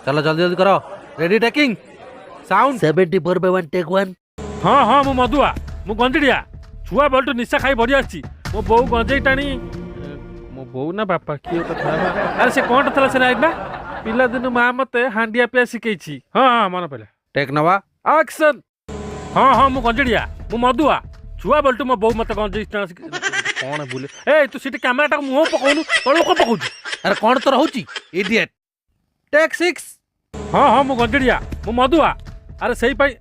ଚାଲ, ଜଲ୍ଦି ଜଲ୍ଦି କର। Ready, taking sound. 74 by 1, take 1। ହଁ, ମୁଁ ମଦୁଆ, ମୁଁ ଗଞ୍ଜିଡ଼ିଆ। ଛୁଆ ବେଳଠୁ ନିଶା ଖାଇ ବଢ଼ି ଆସିଛି। ମୋ ବୋଉ ଗଞ୍ଜେଇ ଟାଣି, ମୋ ବୋଉ ନା ବାପା କିଏ ଗୋଟେ ଥିଲା ନା। ଆରେ, ସେ କ'ଣଟା ଥିଲା ସେ ରାଇଟ୍ ନା? ପିଲାଦିନୁ ମା ମତେ ହାଣ୍ଡିଆ ପିଆ ଶିଖେଇଛି। ହଁ, ମନେ ପଡ଼ିଲା। ଟେକ୍ ନବା। ଆକ୍ସନ୍। ହଁ, ମୁଁ ଗଞ୍ଜିଡ଼ିଆ, ମୁଁ ମଦୁଆ। ଛୁଆ ବେଳଠୁ ମୋ ବୋଉ ମତେ ଗଞ୍ଜେଇ ଟାଣ କ'ଣ ବୁଲେ। ଏ, ତୁ ସେଠି କ୍ୟାମେରାଟାକୁ ମୁହଁ ପକଉନୁ, ତଳକୁ କ'ଣ ପକଉଛୁ? ଆରେ, କ'ଣ ତୋର ହଉଛି? ଇଡିଏଟ୍। ଟେକ୍ 6। ହଁ, ମୁଁ ଗଞ୍ଜିଡ଼ିଆ, ମୁଁ ମଦୁଆ। ଆରେ, ସେଇ ପାଇଁ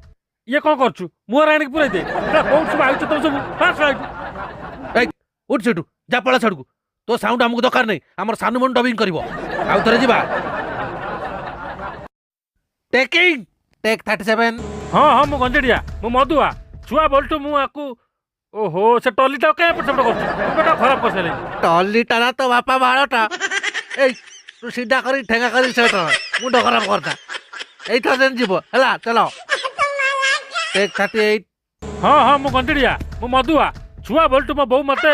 ଇଏ କ'ଣ କରୁଛୁ? ମୁହଁରେ ଆଣିକି ପୁରେଇ ଦେ। କୋଉଠି ସବୁ ଆଇଛ ତମେ ସବୁ? ଫାଷ୍ଟ ଆଇଛୁ। ଏଇ, ଉଠ ସେଠୁ, ଯା, ପଳା ଛାଡ଼କୁ। ତୋ ସାଉଣ୍ଡ ଆମକୁ ଦରକାର ନାହିଁ। ଆମର ସାନୁ ମନୁ ଡବିଂ କରିବ। ଆଉ ଥରେ ଯିବା। Taking take 37। ହଁ, ମୁଁ ଗଞ୍ଜିଡ଼ିଆ, ମୁଁ ମଦୁଆ। ଛୁଆ ବେଳଠୁ ମୁଁ ଆକୁ, ଓହୋ, ସେ ଟଲିଟା କାଇଁ ଏପଟ ସେପଟ କରୁଛୁ? ମୁଣ୍ଡଟା ଖରାପ କରିସାରିଲେଣି। ଟଲିଟା ନା ତୋ ବାପା ବାଳଟା? ଏଇ, ତୁ ସିଧା କରି ଠେଙ୍ଗା କରି ସେଟ, ମୁଣ୍ଡ ଖରାପ କରତା। ଏଇଥର ଯେମିତି ଯିବ ହେଲା। ଚାଲ, ଟେକ୍ 38। ହଁ, ମୁଁ ଗଞ୍ଜିଡ଼ିଆ, ମୁଁ ମଦୁଆ। ଛୁଆ ବେଳଠୁ ମୋ ବୋଉ ମତେ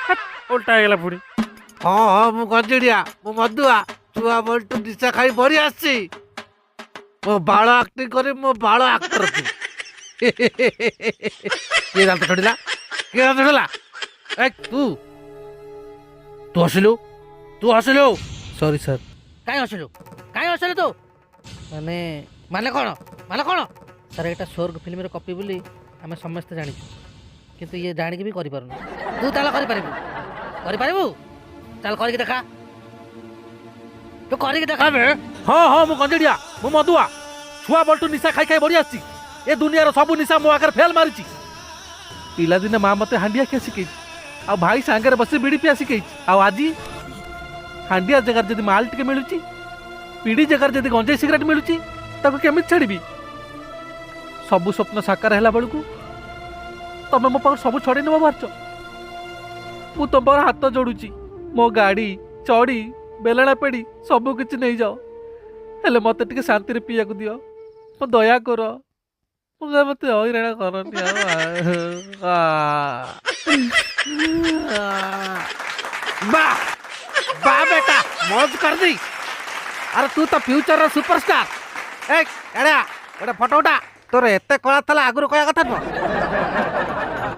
ହେତ୍, ଓଲଟା ହେଇଗଲା ପୁଣି। ହଁ, ମୁଁ ଗଞ୍ଜିଡ଼ିଆ, ମୁଁ ମଦୁଆ। ଛୁଆ ବେଳଠୁ ନିଶା ଖାଇ ବଢ଼ି ଆସିଛି। ମୋ ବାଳ ଆକ୍ଟିଂ କରି, ମୋ ବାଳ ଆକ୍ଟର ତୁ। କିଏ ଦାନ୍ତ ଛଡ଼ିଲା? କିଏ ଦାନ୍ତ ଛଡ଼ିଲା? ଏ, ତୁ ତୁ ହସିଲୁ, ତୁ ହସିଲୁ। Sorry sir. କାଇଁ ହସିଲୁ? କାଇଁ ହସିଲୁ ତୁ? ମାନେ କ'ଣ? ମାନେ କ'ଣ? ସାର୍, ଏଇଟା ସ୍ୱର୍ଗ ଫିଲ୍ମର କପି ବୋଲି ଆମେ ସମସ୍ତେ ଜାଣିଛୁ, କିନ୍ତୁ ଇଏ ଜାଣିକି ବି କରିପାରୁନି। ତୁ ତାହେଲେ କରିପାରିବୁ? କରିପାରିବୁ? ଚାଲ, କରିକି ଦେଖା। ତୁ କରିକି ଦେଖା ବେ। ହଁ, ମୁଁ ଗଞ୍ଜିଡ଼ିଆ, ମୁଁ ମଦୁଆ। ଛୁଆ ବେଳଠୁ ନିଶା ଖାଇ ଖାଇ ବଢ଼ି ଆସିଛି। ଏ ଦୁନିଆର ସବୁ ନିଶା ମୋ ଆଗରେ ଫେଲ୍ ମାରିଛି। ପିଲାଦିନେ ମା ମତେ ହାଣ୍ଡିଆ ଖିଆ ଶିଖେଇଛି, ଆଉ ଭାଇ ସାଙ୍ଗରେ ବସି ବିଡ଼ି ପିଆ ଶିଖେଇଛି। ଆଉ ଆଜି ହାଣ୍ଡିଆ ଜାଗାରେ ଯଦି ମାଲ ଟିକେ ମିଳୁଛି, ବିଡ଼ି ଜାଗାରେ ଯଦି ଗଞ୍ଜେଇ ସିଗାରେଟ୍ ମିଳୁଛି, ତାକୁ କେମିତି ଛାଡ଼ିବି? ସବୁ ସ୍ୱପ୍ନ ସାକାର ହେଲା ବେଳକୁ ତମେ ମୋ ପାଖରୁ ସବୁ ଛଡ଼େଇ ନେବ ବାହାରିଛ। ମୁଁ ତମ ପାଖରେ ହାତ ଯୋଡୁଛି, ମୋ ଗାଡ଼ି, ଚଡ଼ି, ବେଲଣା ପେଡ଼ି ସବୁ କିଛି ନେଇଯାଅ, ହେଲେ ମୋତେ ଟିକେ ଶାନ୍ତିରେ ପିଇବାକୁ ଦିଅ। ମୋ ଦୟା କର, ମୁଁ ମୋତେ ହଇରାଣ କରନି ଆଉ। ବାह ବାह ବେଟା, ମୌଜ କରିଦେଇ। ଆରେ, ତୁ ତ ଫ୍ୟୁଚରର ସୁପରଷ୍ଟାର। ଏ ଏଡା, ଗୋଟେ ଫଟୋ ଉଠା। ତୋର ଏତେ କଳା ଥିଲା, ଆଗରୁ କହିବା କଥା ନୁହଁ।